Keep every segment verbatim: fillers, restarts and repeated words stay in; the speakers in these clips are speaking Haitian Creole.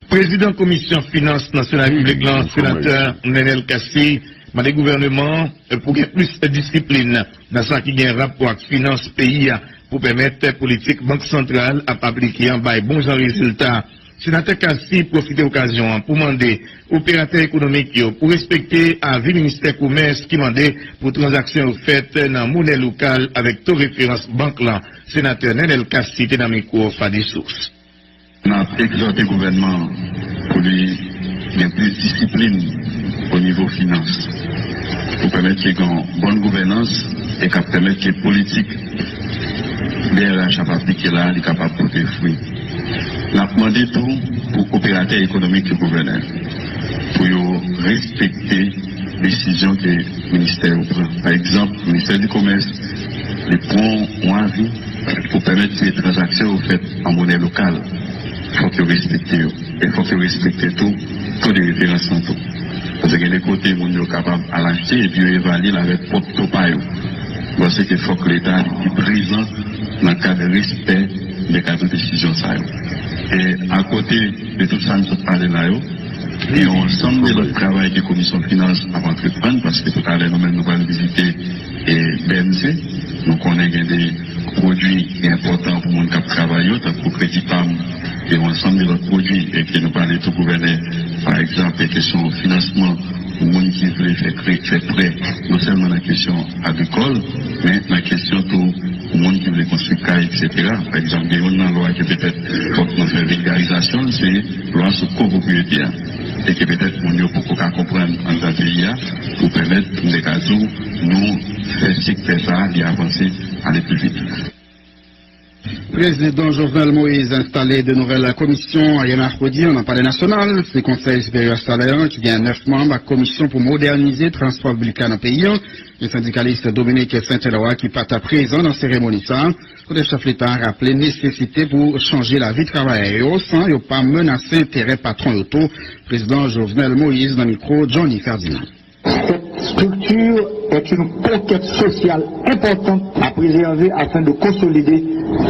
Prezidan Komisyon Finans nan Sena Repiblik la, Senatè Nenel Cassy, mande gouvènman an pou gen plis disiplin nan sa ki gen rapò ak finans peyi a pou pèmèt politik Bank Santral ap aplike an bay bon jan rezilta. Senatè Cassy pwofite okazyon an pou mande operatè ekonomik yo pou respekte avi Ministè Komès ki mande pou tranzaksyon yo fèt nan monè lokal avèk to referans bank lan. Senatè Nenel Cassy te nan mikwo Fadi Source. N ap egzòte gouvènman an pou li gen plis disiplin o nivo finans, pou pèmèt ke gen yon bòn gouvènans e k ap pèmèt ke politik B R H ap aplike la, li kapab pote fwi. N ap mande tou pou operatè ekonomik yo gouvène, pou yo respekte desizyon ke ministè yo pran. Pa egzanp, Ministè di Komès, li pran yon avi pou pèmèt ke tranzaksyon yo fèt an monè lokal. Fòk yo respekte yo. E fòk yo respekte tou to de referans lan tou. Paske gen de kote moun yo kapab al achte epi yo evalye l avèk pwòp to pa yo. Mwen panse ke fòk Leta li prezan nan kad respè de kad desizyon sa yo. E akote de tout sa m sot pale la yo, gen yon ansanm de lòt travay ke Komisyon Finans ap antreprann, paske toutalè nou menm nou pral vizite e B M C. Nou konnen gen de pwodui ki enpòtan pou moun k ap travay yo, tankou kredi pam, gen yon ansanm de lòt pwodui e ke nou pale tou gouvènè, pa egzanp, e kesyon finansman pou moun ki vle fè kre, fè prè, non sèlman nan kesyon agrikòl, men nan kesyon tou pou moun ki vle konstwi kay, etsetera. Pa egzanp, gen youn nan lwa ke petèt fòk nou fè vilgarizasyon l, se lwa sou kopwopriyete a. E ke petèt moun yo poko ka konprann anndan peyi a, pou pèmèt, m te ka di w, nou fè sektè sa a li avanse, ale pi vit. Prezidan Jovenel Moïse enstale de nouvèl komisyon yè mèkredi an nan Palè Nasyonal. Se Konsèy Siperyè Salè an ki gen nèf manm ak komisyon pou modènize transpò piblik la nan peyi an. Gen sendikalis Dominique Saint-Éloi ki pa t prezan nan seremoni sa a, kote chèf Leta a raple nesesite pou chanje lavi travayè yo san yo pa menase enterè patwon yo tou. Prezidan Jovenel Moïse nan mikwo Johnny Ferdinand. Cette structure est une conquête sociale importante à préserver afin de consolider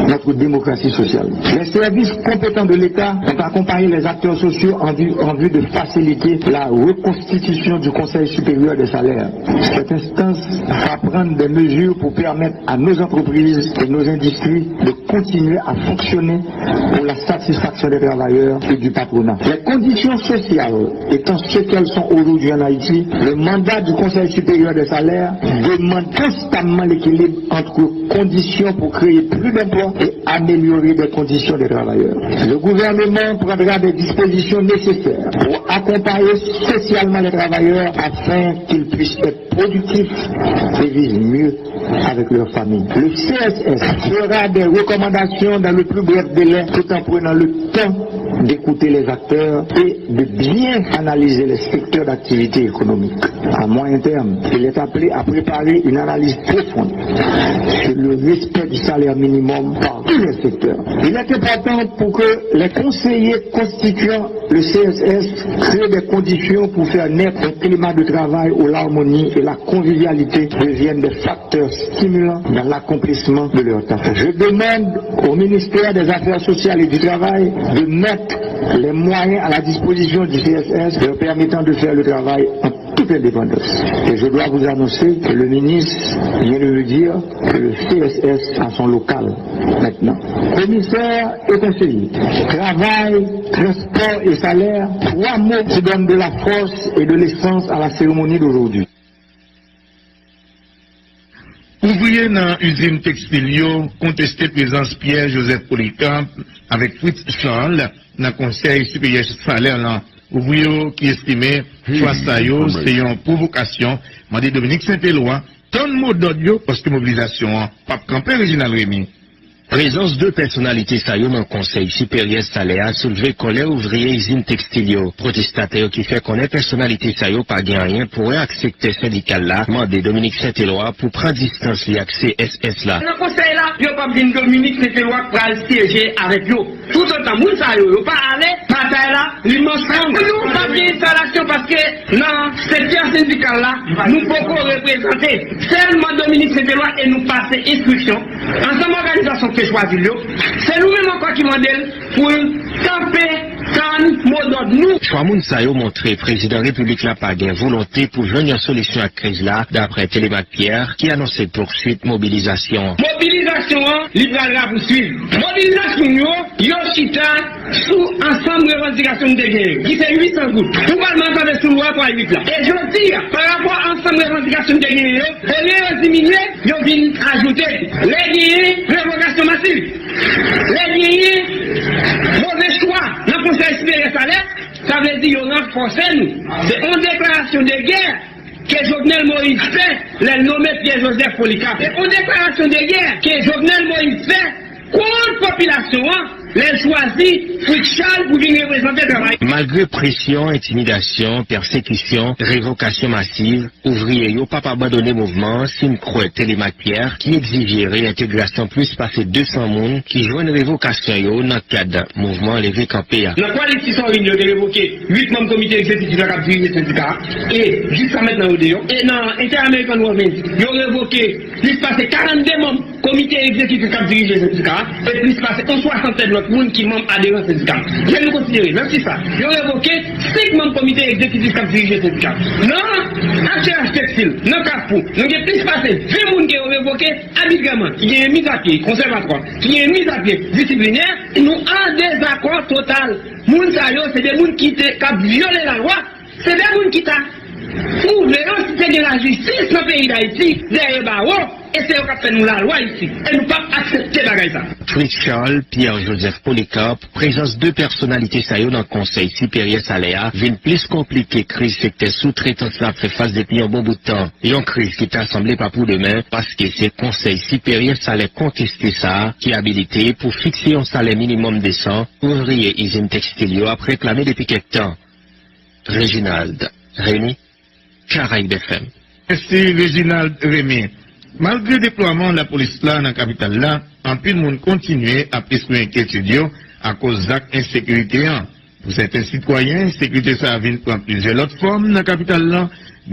notre démocratie sociale. Les services compétents de l'État ont accompagné les acteurs sociaux en vue, en vue de faciliter la reconstitution du Conseil supérieur des salaires. Cette instance va prendre des mesures pour permettre à nos entreprises et nos industries de continuer à fonctionner pour la satisfaction des travailleurs et du patronat. Les conditions sociales étant ce qu'elles sont aujourd'hui en Haïti, le mandat du Conseil supérieur des salaires demande constamment l'équilibre entre conditions pour créer plus d'emplois et améliorer les conditions des travailleurs. Le gouvernement prendra des dispositions nécessaires pour accompagner socialement les travailleurs afin qu'ils puissent être productifs et vivent mieux avec leur famille. Le C S S fera des recommandations dans le plus bref délai tout en prenant le temps d'écouter les acteurs et de bien analyser les secteurs d'activité économique. À moyen terme, il est appelé à préparer une analyse profonde sur le respect du salaire minimum par tous les secteurs. Il est important pour que les conseillers constituant le C S S créent des conditions pour faire naître un climat de travail où l'harmonie et la convivialité deviennent des facteurs stimulants dans l'accomplissement de leurs tâches. Je demande au ministère des Affaires sociales et du Travail de mettre les moyens à la disposition du C S S leur permettant de faire le travail en toute indépendance. Et je dois vous annoncer que le ministre vient de me dire que le C S S a son local maintenant. Commissaires et conseillers, travail, transport et salaire, trois mots qui donnent de la force et de l'essence à la cérémonie d'aujourd'hui. Ouvriye nan izin tekstil yo konteste prezans Pierre Joseph Polycarpe avèk Fritz Charles nan Konsèy Siperyè Salè lan. Ouvriye yo ki estime chwa sa yo se yon pwovokasyon, mande Dominique Saint-Éloi tann modòd yo paske mobilizasyon an p ap kanpe. Reginald Remy. Prezans de pèsonalite sa yo nan Konsèy Siperyè Salè a soulve kòlè ouvriye izin tekstil yo. Pwotestatè yo ki fè konnen pèsonalite sa yo pa gen anyen pou wè ak sektè sendikal la mande Dominique Saint-Éloi pou pran distans li ak C S S la. Nan konsèy la, yo p ap vin Dominique Saint-Éloi k pral syeje avèk yo. Toutotan moun sa yo, yo pa ale, batay la, li mansanm. Nou p ap gen enstalasyon paske nan sektè sendikal la, nou poko reprezante. Sèlman Dominique Saint-Éloi e nou pase enstriksyon ansanm òganizasyon ki te chwazi l yo. Se nou menm ankò ki mande l pou l kanpe, Mo dòd nou. Chwa moun sa yo montre prezidan repiblik la pa gen volonte pou jwenn yon solisyon ak kriz la, dapre Telemaque Pierre, ki anonse pouswit mobilizasyon an. Mobilizasyon an, li pral rapouswiv. Mobilizasyon yo, yo chita sou ansanm revandikasyon nou te genyen yo, ki se uit san goud. Pou palman an kanpe sou lwa twa uit la. E jodi a, pa rapò a ansanm revandikasyon nou te genyen yo, olye yo diminye, yo vin ajoute. Lè genyen revokasyon masiv, lè genyen move chwa nan Konsèy Siperyè Salè, sa vle di yo ranfòse nou. Se yon deklarasyon de gè ke Jovenel Moïse fè lè l nome Pierre Joseph Polycarpe. Se yon deklarasyon de gè ke Jovenel Moïse fè kont popilasyon an lè l chwazi Fritz Charles pou vin reprezante travay. Malgre presyon, entimidasyon, pèsekisyon, revokasyon masiv, ouvriye yo p ap abandone mouvman an, si n kwè Telemaque Pierre, ki egzije reyentegrasyon plis pase de san moun ki jwenn revokasyon yo nan kad mouvman leve kanpe a. Nan Quality Sorin, yo te revoke uit manm komite egzekitif la k ap dirije sendika a, e jiska mentnan yo deyò. E nan Inter-American Women, yo revoke plis pase karannde manm komite egzekitif k ap dirije sendika a, e plis pase yon swasantèn lòt moun ki manm aderan sendika a. Jan nou konsidere, menm si sa, yo revoke senk manm komite egzekitif k ap dirije sendika a. Nan H T H Textile, nan Kafou, nou gen plis pase ven moun ke yo revoke abitrèman, ki genyen miz a pye konsèvatwa, ki genyen miz a pye disiplinè. Nou an dezakò total. Moun sa yo, se de moun ki te, k ap vyole lalwa. Se de moun ki ta twouve yo si te gen lajistis nan peyi Dayiti dèyè bawo, e se yo k ap fè nou lalwa isi. E nou p ap aksepte bagay sa. Fritz Charles, Pierre Joseph Polycarpe, prezans de pèsonalite sa yo nan Konsèy Siperyè Salè a vin plis konplike kriz sektè soutretans la ap fè fas depi yon bon bout tan. Yon kriz ki ta sanble pa pou demen, paske se Konsèy Siperyè Salè konteste sa a ki abilite pou fikse yon salè minimòm desan ouvriye izin tekstil yo ap reklame depi kèk tan. Reginald Remy, Caraïbes F M. Mèsi, Reginald Remy. Malgre deplwaman lapolis la nan kapital la, anpil moun kontinye ap eksprime enkyetid yo akoz zak ensekirite an. Pou sèten sitwayen, ensekirite sa a vin pran plizyè lòt fòm nan kapital la.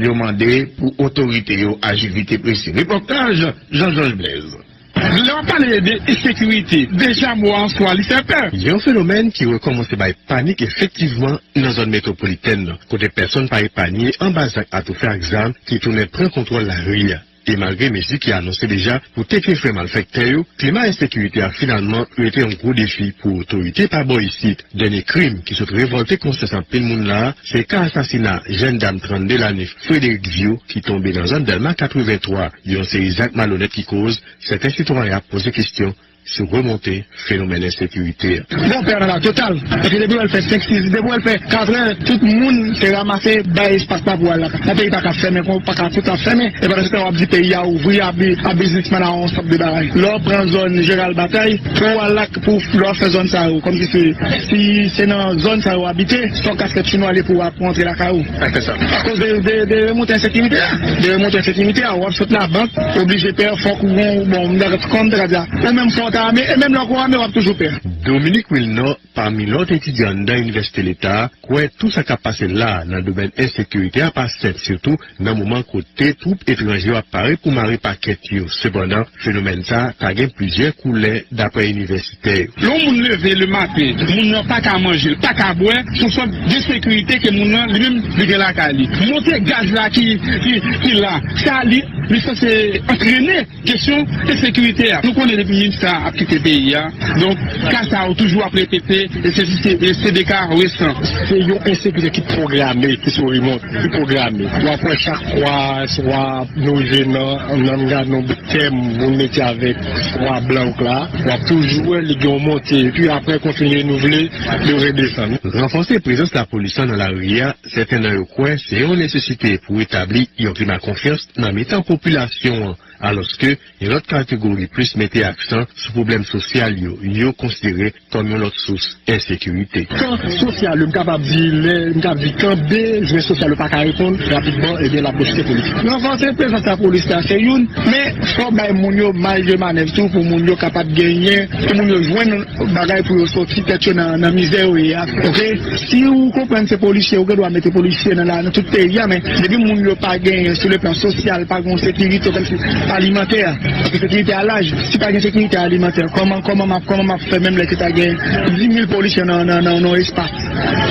Yo mande pou otorite yo aji vit e prese. Repòtaj Jean Georges Blaise. Lè w ap pale de ensekirite, deja mo a an swa li fè pè. Yon fenomèn ki rekòmanse bay panik efektivman nan zòn metwopolitèn nan, kote pèsonn pa epanye anba zak atoufè ak zam ki tounen pran kontwòl lari a. E malgre mezi ki anonse deja pou tete frè malfektè yo, klima ensekirite a finalman rete yon gwo defi pou otorite pa bò isit. Dènye krim ki sot revòlte konsyans anpil moun la a, se ka asasina jèn dam trannde lane Frédéric Viau ki tonbe nan zòn Dèlma katrevenntwa. Yon seri zak malonèt ki koz sèten sitwayen ap poze kesyon sou remonte fenomèn ensekirite a. Bon, pè nan la total. Paske depi w wè l fè senk, sis, depi w wè l fè katrè, tout moun se ranmase bay espas la pou al lakay. Nan peyi pa ka fèmen, kon pa ka tout ap fèmen. E pandan se tan w ap di peyi a ouvri, ap bi-, ap biznisman a yon sòt de bagay. Lè w pran zòn Jeral Batay, pou w al lak-, pou lè w ap fè zòn sa yo, kòmsi se, si se nan zòn sa yo w abite, se yon kaskèt chou nwa l ye pou w ap rantre lakay ou. Akoz de, de, de remonte ensekirite a. De remonte ensekirite a, w ap sot labank, oblije pè, fòk ou gon, bon, m ta, kòm m ta ka di a, ou menm fò w ta ame, e menm lè w ko ame, w ap toujou pè. Dominique Wilnor, pami lòt etidyan anndan Inivèsite Leta a, kwè tou sa k ap pase la a nan domèn ensekirite a pa senp, sitou nan moman kote twoup etranje yo ap pare pou mare pakèt yo. Sepandan, fenomèn sa a ka gen plizyè koulè, dapre inivèsitè yo. Lè yon moun leve lematen, moun nan pa ka manje, l pa ka bwè, se yon sòt de sekirite ke moun nan, li menm, li gen lakay li. Monte gaz la ki, ki, ki la, sa, li, li sanse antrene kesyon ensekirite a. Nou konnen depi MINUSTAH ap kite peyi a, donk, ka sa yo toujou ap repete, e se, se, e se de ka resan. Se yon ensekirite ki pwograme, ki sou remonte, ki pwograme. W ap wè chak fwa, swa nou rive nan, nan gade yon bout tè, moun mete avèk swa blan ou kla, w ap toujou wè li gen yon monte, epi apre, kon fin renouvle, li redesann. Ranfòse prezans lapolis lan nan lari a, sèten nan yo kwè se yon nesesite pou retabli yon klima konfyans nan mitan popilasyon an, alòske yon lòt kategori plis mete aksan sou pwoblèm sosyal yo, yo konsidere kòm yon lòt sous ensekirite. Kan sosyal yo, m kapab di, lè m kapab di kan bezwen sosyal yo pa ka reponn rapidman, ebyen, l ap pwofite politik. Ranfòse prezans lapolis la, se youn, men fò bay moun yo maj de manèv tou pou moun yo kapab genyen, pou moun yo jwenn bagay pou yo soti tèt yo nan, nan mizè yo ye a. Oke? Si ou konprann se polisye, ou gen dwa mete polisye nan la, nan tout peyi a, men depi moun yo pa genyen sou le plan sosyal, pa gen sekirite, kòmsi alimantè, paske sekirite a laj. Si pa gen sekirite alimantè, kòman, kòman m ap, kòman m ap fè menm lè ke ta gen dis mil polisye nan, nan, nan, nan espas?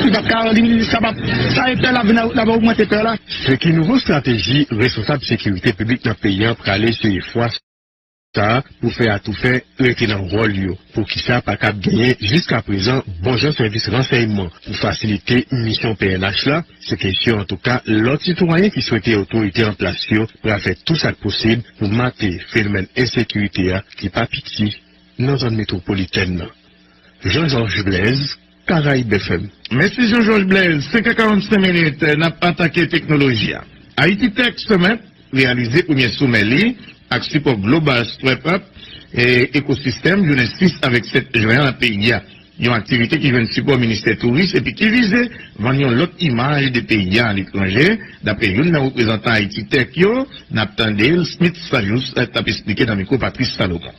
Li p ap ka, li, li, sa p ap, sa e pè l ap vin, l ap ogmante pè la. Se ki nouvo estrateji responsab sekirite piblik nan peyi a prale eseye fwa sa pou fè atoufè rete nan wòl yo? Poukisa pa kab genyen jiskaprezan bon jan sèvis ransèyman pou fasilite misyon P N H la? Se kesyon, antouka, lòt sitwayen ki swete otorite an plas yo pral fè tou sa k posib pou mate fenomèn ensekirite a ki pa piti nan zòn metwopolitèn nan. Jean Georges Blaise, Caraïbes F M. Mèsi Jean Georges Blaise. Senk è karannsenk minit, n ap atake teknoloji a. Haiti Tech Summit reyalize premye somè li ak sipò Global Startup e Ekosistèm jounen sis avèk sèt jen an nan peyi a. Yon aktivite ki jwenn sipò Ministè Touris epi ki vize vann yon lòt imaj de peyi a aletranje, dapre youn nan reprezantan Haiti Tech yo, n ap tande l, Smith Sajous, t ap esplike nan mikwo Patrice Salomon.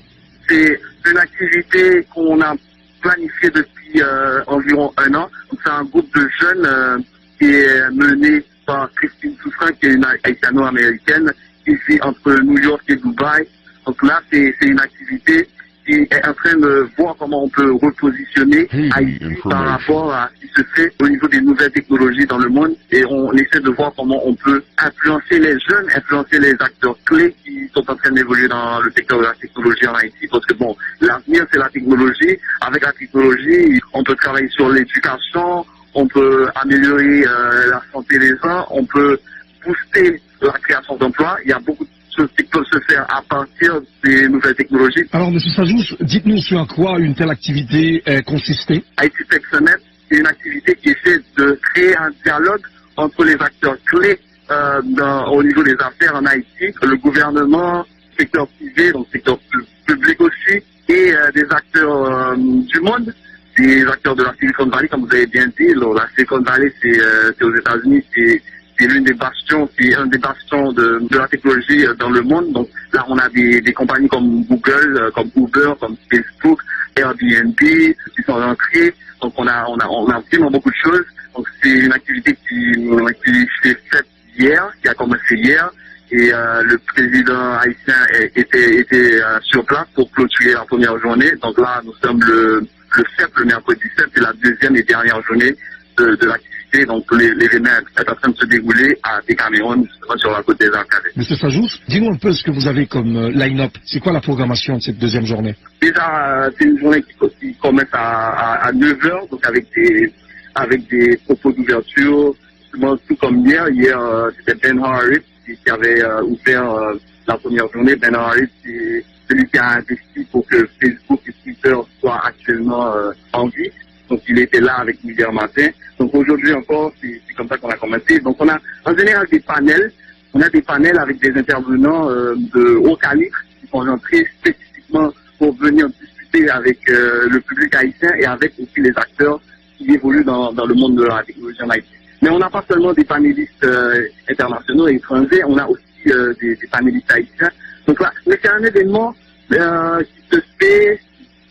C'est une activité qu'on a planifiée depuis euh, environ un an. Donc, c'est un groupe de jeunes euh, qui est mené par Christine Souffrant, qui est une haïtiano-américaine, qui vit entre New York et Dubaï. Donc là, c'est c'est une activité qui est en train de voir comment on peut repositionner Haïti par rapport à ce qui se fait au niveau des nouvelles technologies dans le monde. Et on essaie de voir comment on peut influencer les jeunes, influencer les acteurs clés qui sont en train d'évoluer dans le secteur de la technologie en Haïti. Parce que bon, l'avenir, c'est la technologie. Avec la technologie, on peut travailler sur l'éducation, on peut améliorer euh, la santé des gens, on peut booster la création d'emplois. Il y a beaucoup de choses qui peuvent se faire à partir des nouvelles technologies. Alors, Monsieur Sajous, dites-nous sur quoi une telle activité euh, consistait? Haiti Tech Summit, c'est une activité qui essaie de créer un dialogue entre les acteurs clés euh, dans, au niveau des affaires en Haïti, le gouvernement, secteur privé, donc secteur pu- public aussi, et euh, des acteurs euh, du monde, des acteurs de la Silicon Valley, comme vous avez bien dit. Alors, la Silicon Valley, c'est euh, c'est aux États-Unis, c'est c'est l'une des bastions, c'est un des bastions de, de la technologie euh, dans le monde. Donc là, on a des, des compagnies comme Google, euh, comme Uber, comme Facebook, Airbnb, qui sont rentrés. Donc on a, on a, on a vraiment beaucoup de choses. Donc c'est une activité qui, qui s'est faite hier, qui a commencé hier. Et euh, le président haïtien est- était, était euh, sur place pour clôturer la première journée. Donc là, nous sommes le, le sept, le mercredi sept, c'est la deuxième et dernière journée de, de l'activité. Donc l'é- l'événement est en train de se dérouler à Decameron, justement sur la côte des Arcades. Monsieur Sajous, dis-nous un peu ce que vous avez comme euh, line-up. C'est quoi la programmation de cette deuxième journée? Déjà, euh, c'est une journée qui, qui commence à, à, à neuf heures, donc avec des, avec des propos d'ouverture, justement, tout comme hier. Hier, euh, c'était Ben Horowitz qui, qui avait euh, ouvert euh, la première journée. Ben Horowitz, c'est celui qui a investi pour que Facebook et Twitter soient actuellement euh, en vie. Donc, il était là avec nous hier matin. Donc, aujourd'hui encore, c'est c'est comme ça qu'on a commencé. Donc, on a en général des panels. On a des panels avec des intervenants euh, de haut calibre qui sont rentrés spécifiquement pour venir discuter avec euh, le public haïtien et avec aussi les acteurs qui évoluent dans, dans le monde de la technologie en Haïti. Mais on n'a pas seulement des panélistes euh, internationaux et étrangers, on a aussi euh, des, des panélistes haïtiens. Donc là, mais c'est un événement euh, qui se fait,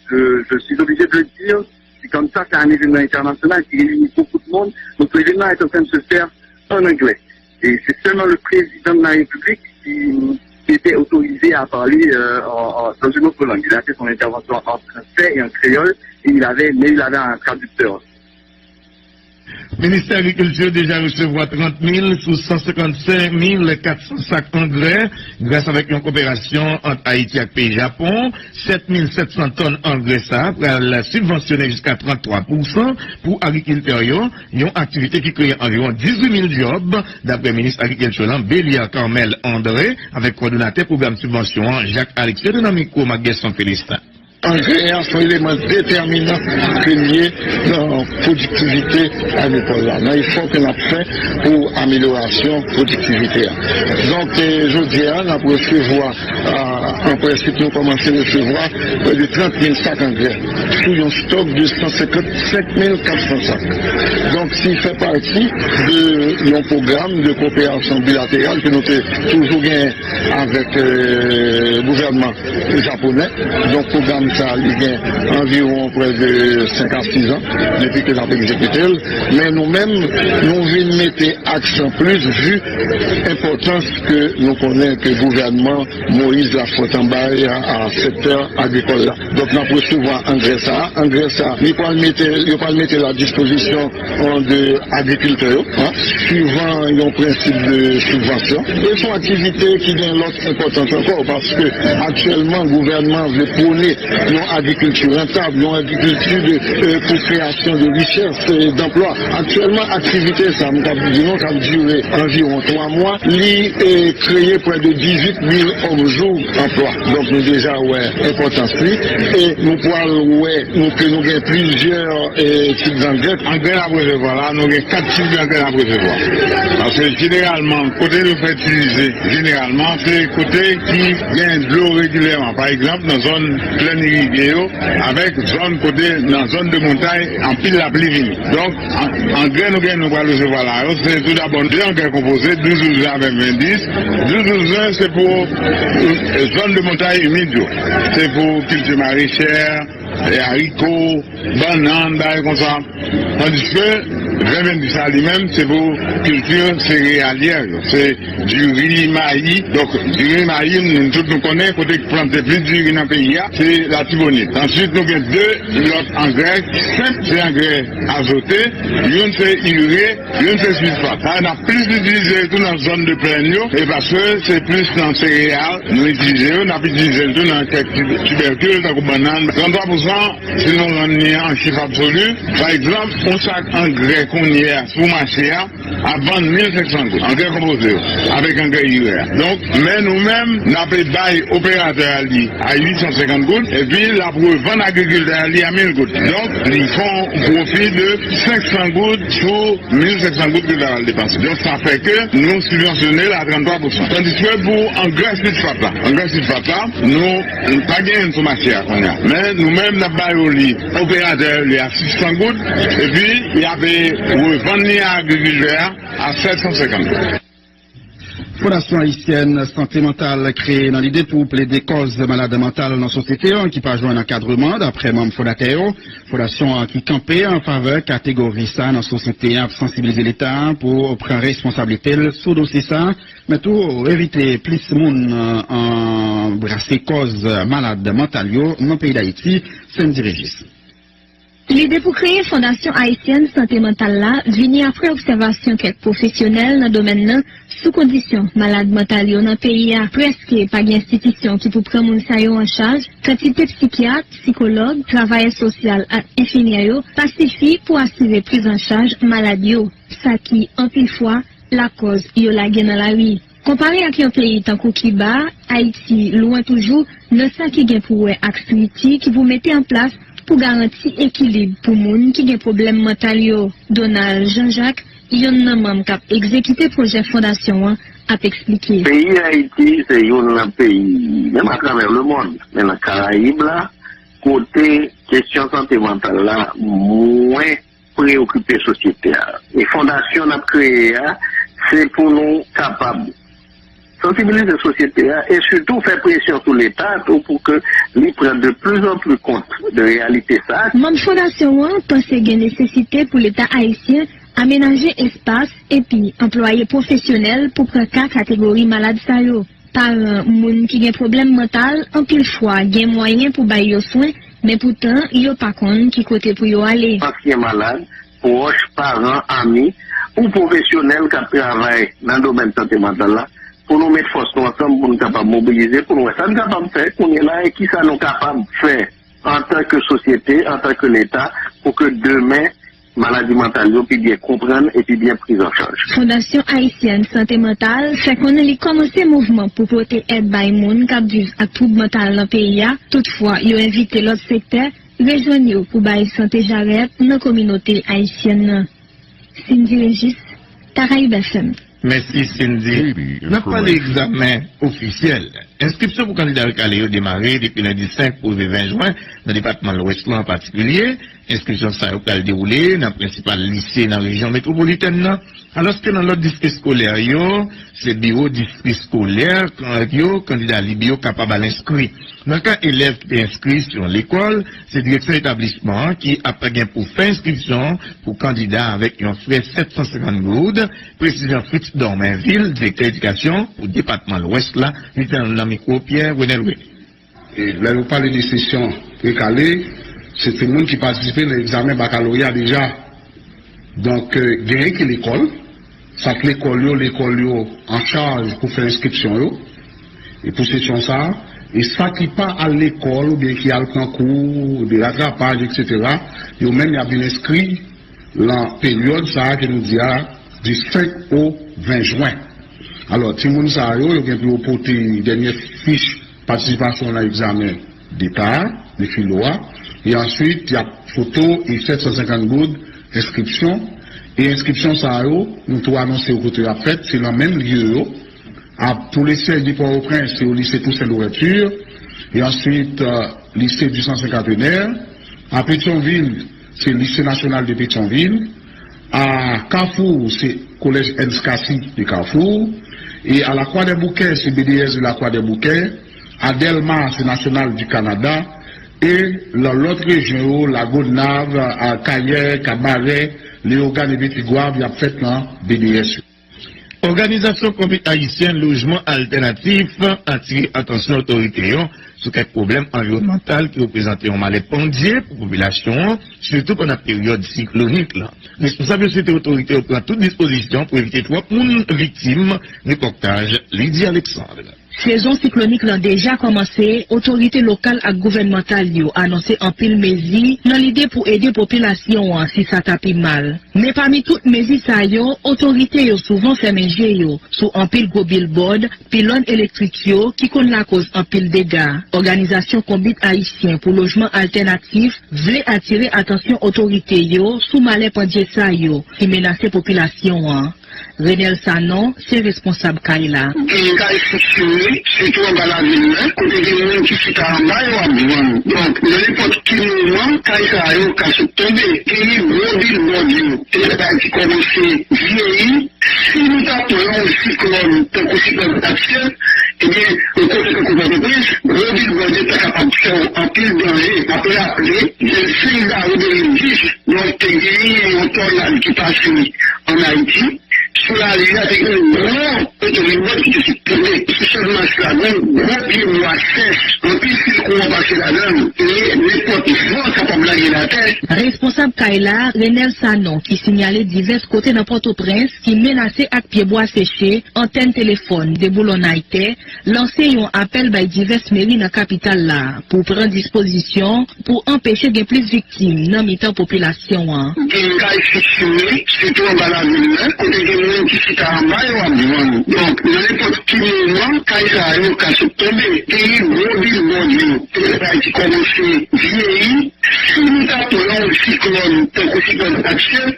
je, je suis obligé de le dire, c'est comme ça, c'est un événement international qui réunit beaucoup de monde. Donc l'événement est en train de se faire en anglais. Et c'est seulement le président de la République qui, qui était autorisé à parler euh, en- en- dans une autre langue. Il a fait son intervention en français et en créole, et il avait, mais il avait un traducteur. Ministè Agrikilti deja resevwa trant mil sou san senkannsenk mil kat san sak angrè gras avèk yon koperasyon ant Ayiti ak peyi Japon. Sèt mil sèt san tòn angrè sa a pral sibvansyone jiska tranntwa pousan pou agrikiltè yo, yon aktivite ki kreye anviwon dizuit mil djòb, dapre minis agrikilti lan, Beliaire Carmel André, avèk kowòdonatè pwogram sibvansyon an, Jacques Alexis, te nan mikwo Marc Guesson Célestin. Angrè a se yon eleman detèminan ke l ye nan pwodiktivite agrikòl la, nan efò ke n ap fè pou amelyorasyon pwodiktivite a. Donk, eh, jodi a, n ap resevwa, ah, An prensip, nou kòmanse resevwa prè de trant mil sak angrè sou yon stòk de san senkant senk mil kat san sak. Donk, si fè pati de yon pwogram de koperasyon bilateral ke nou te toujou gen avèk, euh, gouvènman japonè. Donk, pwogram sa, li gen anviwon prè de senk a sis an depi ke n ap egzekite l. Men nou menm, nou vin mete aksan plis vi enpòtans ke nou konnen ke gouvènman Moïse Lafontant bay a, a sektè agrikòl la. Donk, n ap resevwa angrè sa. Angrè sa, li pral mete, yo pral mete l a dispozisyon, an, de agrikiltè yo, an, suivan yon prensip de sibvansyon. E se yon aktivite ki gen lòt enpòtans ankò, paske aktyèlman, gouvènman vle pwone yon agrikilti rantab, yon agrikilti de, euh, pou kreyasyon de richès e danplwa. Aktyèlman, aktivite sa, m t ap di nou, k ap dire anviwon twa mwa, li, euh, kreye prè de dizuit mil òm jou anplwa. Donk, nou deja wè enpòtans li. E nou pral wè nou, ke nou gen plizyè, euh, tip zangrè. Angrè n ap resevwa la, nou gen kat tip zangrè n ap resevwa. Paske jeneralman, kote nou fè itilize, jeneralman, se kote ki gen dlo regilyèman. Pa egzanp, nan zòn plèn irige yo, avèk zòn kote, nan zòn de montay, anpil lapli vini. Donk, an-, angrè nou gen, nou pral resevwa la yo, se tou dabò de angrè konpoze, douz douz ven, ven dis. Douz douz ven, se pou, euh, zòn de montay imid yo. Se pou kilti marechè, e ariko, bannann, bagay konsa. Tandiske ven ven dis la li menm, se pou kilti sereyalyè yo. Se diri, mayi. Donk, diri, mayi, nou tout nou konnen, kote k plante plis diri nan peyi a, se Latibonit. Answit, nou gen de lòt angrè senp, se angrè azote, youn se ire, youn se silfat. Sa, n ap plis itilize yo tou nan zòn de plèn yo, e paske se plis nan sereyal nou itilize yo, n ap itilize l tou nan kèk tib-, tibèkil, tankou bannann. Tranntwa pousan, si nou rann li an chif absoli, pa egzanp, yon sak angrè kounye a sou mache a ap vann mil senk san goud, angrè konpoze yo, avèk angrè ire a. Donk, men nou menm, n ap bay operatè a li a uit san senkant goud, epi l ap revann agrikiltè a li a mil goud. Donk, li fè yon pwofi de senk san goud sou mil senk san goud ke l ta pral depanse. Donk, sa fè ke nou sibvansyone l a tranntwa pousan. Tandiske pou angrè silfat la, angrè silfat la, nou pa genyen l sou mache a kounye a. Men nou menm, n ap ba yo li, operatè yo li a sis san goud, epi y ap revann li a agrikiltè a a sèt san senkant goud. Fondasyon Ayisyèn Sante Mantal kreye nan lide pou plede kòz malad mantal nan sosyete an ki pa jwenn ankadreman, daprè manm fondatè yo. Fondasyon an ki kanpe an favè kategori sa nan sosyete an ap sansibilize Leta pou pran responsablite l sou dosye sa, men tou envite plis moun, euh, anbrase kòz malad mantal yo nan peyi Dayiti. Sandy Régis. Lide pou kreye Fondasyon Ayisyèn Sante Mantal la vini apre obsèvasyon kèk pwofesyonèl nan domèn nan sou kondisyon malad mantal yo nan peyi a. Prèske pa gen enstitisyon ki pou pran moun sa yo an chaj. Kantite psikyat, sikològ, travayè sosyal ak enfimyè yo pa sifi pou asire priz an chaj malad yo, sa ki, anpil fwa, lakòz yo lage nan lari. Konpare ak yon peyi tankou Kiba, Ayiti lwen toujou nan sa ki gen pou wè ak estrikti ki pou mete an plas pou garanti ekilib pou moun ki gen pwoblèm mantal yo. Donald Jean Jacques, yonn nan manm k ap egzekite pwojè fondasyon an, ap eksplike. Peyi Ayiti se youn nan peyi, menm atravè lemonn, men nan Karayib la, kote kesyon sante mantal la mwen preyokipe sosyete a. E fondasyon n ap kreye a, se pou nou kapab sansibilize sosyete a e sitou fè presyon sou Leta tou pou ke li pran de plus en plus kont de reyalite sa. Manm fondasyon an panse gen nesesite pou Leta ayisyen amenaje espas epi anplwaye pwofesyonèl pou pran ka kategori malad sa yo. Paran moun ki gen pwoblèm mantal anpil fwa gen mwayen pou bay yo swen, men poutan yo pa konn ki kote pou yo ale. Ansyen malad, pwòch, paran, ami, ou pwofesyonèl k ap travay nan domèn sante mantal la, pou nou met fòs nou ansanm, pou nou kapab mobilize, pou nou wè sa n kapab fè kounye la e kisa nou kapab fè antanke sosyete, antanke Leta, pou ke demen maladi mantal yo pi byen konprann e pi byen priz an chaj. Fondasyon Ayisyèn Sante Mantal fè konnen li kòmanse mouvman pou pote èd bay moun k ap viv ak twoub mantal nan peyi a. Toutfwa, yo envite lòt sektè rejwenn yo pou bay sante jarèt nan kominote ayisyèn nan. Cindy Régis, Caraïbes F M. Mèsi, Cindy. N ap pale egzamen ofisyèl. Enskripsyon pou kandida rekale yo demare depi lendi senk pou rive ven jen nan depatman Lwès lan an patikilye. Enskripsyon sa yo pral dewoule nan prensipal lise nan rejyon metwopolitèn nan. Alòske nan lòt distri eskolè yo, se biwo distri eskolè yo kandida lib yo kapab al enskri. Nan ka elèv ki te enskri sou yon lekòl, se direksyon etablisman an ki ap gen pou fè enskripsyon pou kandida avèk yon frè sèt san senkant goud. Presizyon Fritz Dormainville, direktè edikasyon pou depatman Lwès la, li te nan mikwo Pierre Renel René. E lè yo pale de sesyon rekale, se timoun ki patisipe nan egzamen bakaloreya deja. Donk, euh, genyen ki lekòl, sa k lekòl yo, lekòl yo an chaj pou fè enskripsyon yo, e pou sesyon sa a, e sa ki pa al lekòl oubyen ki al pran kou de ratrapaj, etsetera, yo menm y ap vin enskri lan peryòd sa a ke nou di a, di senk o ven jen. Alò, timoun sa yo, yo gen pou yo pote dènye fich patisipasyon nan egzamen deta a, de filo a, e answit, y ap foto e sèt san senkant goud enskripsyon, e enskripsyon sa yo, nou tou anonse yo kote y ap fèt, se nan menm lye yo, a, pou le siège de Port-au-Prince, se o lise Toussaint Louverture, e answit, euh, lise du Centenaire, a Petyonvil, se lise nasyonal de Petyonvil, a Kafou, se kolèj Ernst Cassy de Kafou, e a Lakwa dè Boukè, se B D S de Lakwa dè Boukè, a Dèlma, se nasyonal du Canada, e lan lòt rejyon yo, Lagonav, a Kayè, Kabarè, Leyogàn e Petit Goâve, y ap fèt nan B D S yo. Òganizasyon Konbit Ayisyen Lojman Altènatif atire atansyon otorite yo sou kèk pwoblèm anviwònmantal ki reprezante yon malè pandye pou popilasyon an, sitou pandan peryòd siklonik lan. Responsab yo swete otorite yo pran tout dispozisyon pou evite twòp moun viktim. Repòtaj Lydie Alexandre. Sezon siklonik lan deja kòmanse, otorite lokal ak gouvènmantal yo anonse anpil mezi nan lide pou ede popilasyon an si sa ta pi mal. Men pami tout mezi sa yo, otorite yo souvan fèmen je yo sou anpil gwo bilbòd, pilòn elektrik yo ki konn lakoz anpil dega. Òganizasyon Konbit Ayisyen pou Lojman Altènatif vle atire atansyon otorite yo sou malè pandye sa yo ki menase popilasyon an. Renel Sanon se responsab kay la. Gen kay fiks yo ye, sitou anba lavil la, kote gen moun ki chita anba yo ap vann. Donk, nan nenpòt ki moman, kay sa yo ka sot tonbe. Genyen gwo bilbòd yo, se bagay ki kòmanse vyeyi. Si nou ta pran yon siklòn, tankou siklòn Katrina, ebyen, yon kote tankou Pòtoprens, gwo bilbòd yo ta kapab fè w anpil danje. Apre, apre, vennsenk dawout de mil dis, donk, te genyen yon tònad ki pase ann Ayiti. Sou lari a, te gen yon gwo otobilbòd ki te sot tonbe. Sou Chadmas la, gen yon gwo pye bwa sèch. Anpil fil kouran pase ladan l. E nenpòt van kapab lage l atè. Responsab kay la, Renel Sanon, ki sinyale divès kote nan Pòtoprens ki menase ak pye bwa seche, antèn telefòn, deboulonnay tè, lanse yon apèl bay divès meri nan kapital la pou pran dispozisyon pou anpeche gen plis viktim nan mitan popilasyon an. Gen kay fiks yo ye, sitou anba lavil la, kote gen moun ki chita anba yo ap vann. Donk, nan nenpòt ki moman, kay sa yo ka sot tonbe. Genyen gwo bilbòd yo, se bagay ki kòmanse vyeyi. Si nou ta pran yon siklòn, tankou siklòn Katrina,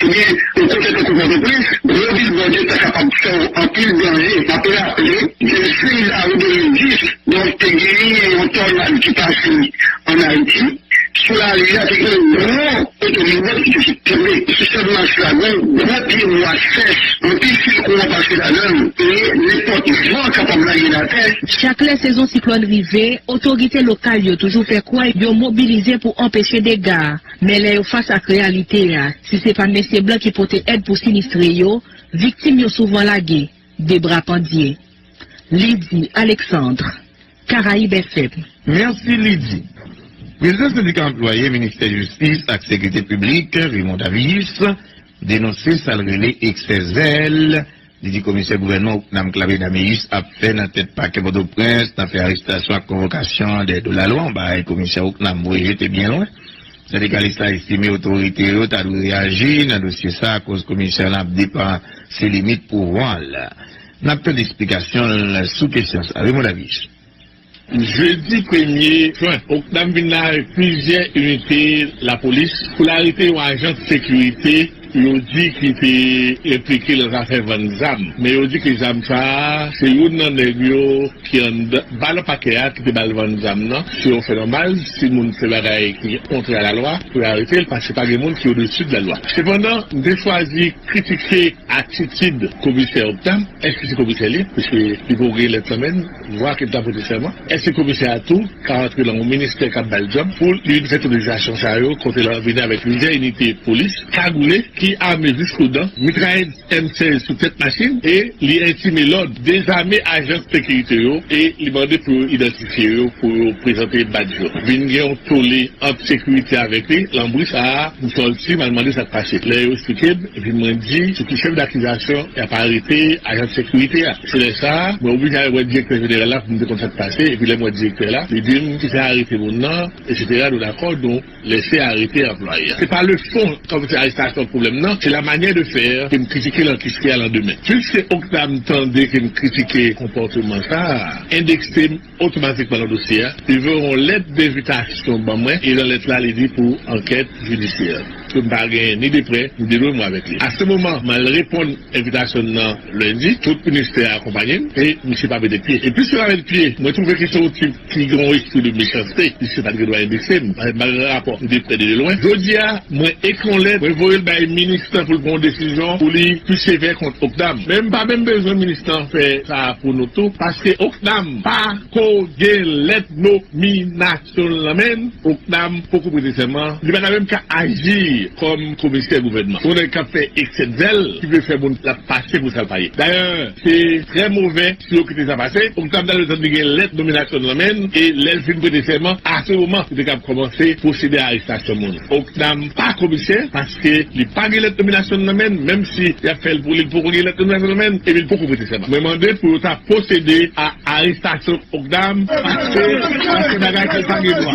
ebyen, yon kote tankou Pòtoprens, gwo bilbòd yo ta kapab fè w anpil danje. Apre, apre, vennsenk dawout de mil dis, donk, te genyen yon tònad ki pase ann Ayiti. Sou lari a, te gen yon gwo otobilbòd ki te sot tonbe. Sou Chadmas la, gen yon gwo pye bwa sèch. Anpil fil kouran pase ladan l. E nenpòt van kapab lage l atè. Chak lè sezon siklòn rive, otorite lokal yo toujou fè kwè yo mobilize pou anpeche dega. Men lè yo fas ak reyalite a, si se pa mesye blan ki pote èd pou sinistre yo, viktim yo souvan lage, de bra pandye. Lydie Alexandre, Caraïbes F M. Mèsi, Lydie. Prezidan sendika anplwaye Ministè Jistis ak Sekirite Piblik, Raymond Davius, denonse sa l rele eksè zèl. Li di komisè gouvènman Ocnam Clavé Daméus ap fè nan tèt pakè Pòtoprens nan fè arestasyon ak konvokasyon dèyè do lalwa, yon bagay komisè Ocnam voye jete byen lwen. Sendikalis la estime otorite yo ta dwe reyaji nan dosye sa, akoz komisè an ap depase limit pouvwa l. N ap tande esplikasyon l sou kesyon sa. Raymond Davius. Jedi premye jen, Ocnam vin la avèk plizyè inite lapolis pou l arete yon ajan sekirite Yo di ki te enplike nan zafè vann zam. Men yo di ke zam sa a, se youn nan nèg yo ki anndan, ba nan pakè a, ki te ba l vann zam nan. Se yon fè nòmal, si moun fè bagay ki kontrè a lalwa, pou yo arete l, paske pa gen moun ki odesi de lalwa. Sepandan, m te chwazi kritike atitid komisè Octam. Èske se komisè li? Paske li poko gen lèt nan men l, vwa ke l ta prete sèman. Èske komisè a tou ka rantre nan yon ministè k ap ba l djòb pou li vin fè tout egzajasyon sa yo, kote l ap vini avèk plizyè inite polis kagoule ki ame jiskodan, mitrayèz M sèz sou tèt machin, e li entime lòd dezame ajans sekirite yo e li mande pou yo idantifye yo, pou yo prezante badj yo. Vin gen yon tole ant sekirite avèk li, lanbri sa a, m sòti, m al mande sa k pase. Lè yo eksplike m, epi mwen di sou ki chèf dakizasyon y ap arete ajan sekirite a. Se lè sa a, mwen oblije al wè direktè jeneral la pou m te konn sa k pase, epi lè m wè direktè la, li di m ki fè arete moun nan, etsetera. Nou dakò, nou lese arete anplwaye a. Se pa le fon, kòm se arestasyon pwoblèm nan, se la manyè de fè ke m kritike lan kistè a landemen. Piske Octam tande ke m kritike konpòteman sa a, endekse m otomatikman nan dosye a, li voye yon lèt denvitasyon ban mwen, e nan lèt la, li di pou ankèt jidisyè. Ke m pa genyen ni de prè, ni de lwen mwen avèk li. A se moman, m al reponn envitasyon nan lendi, tout ministè a akonpanye m, e misye pa mete pye. E piske pa mete pye, mwen twouve ke se yon tip ki gen yon espri de mechanste, misye pa t gen dwa endekse m, pa, pa gen rapò, ni de prè, ni de lwen. Jodi a, mwen ekri yon lèt, mwen voye l bay minis lan pou l pran yon desizyon, pou li pi sevè kont Octam. Men m pa menm bezwen minis lan fè sa pou nou tou, paske Octam pa ko gen lèt nominasyon l nan men l, Octam poko prete sèman, li pa ta menm ka aji kòm komisè gouvènman. Se yon nèg k ap fè eksè de zèl, ki vle fè moun l ap pase pou sa l pa ye. Dayè, se trè movè si yo kite sa pase. Octam ta dwe tann li gen lèt nominasyon l nan men l, e lè l fin prete sèman, a se moman, li te kab kòmanse pwosede a arestasyon moun. Octam pa komisè, paske li pa gen lèt nominasyon l nan men l, menm si y ap fè l pou li, li poko gen lèt nominasyon l nan men l, epi li poko prete sèman. Mwen mande pou yo ta pwosede a arestasyon Octam, paske, paske bagay ke l pa gen dwa.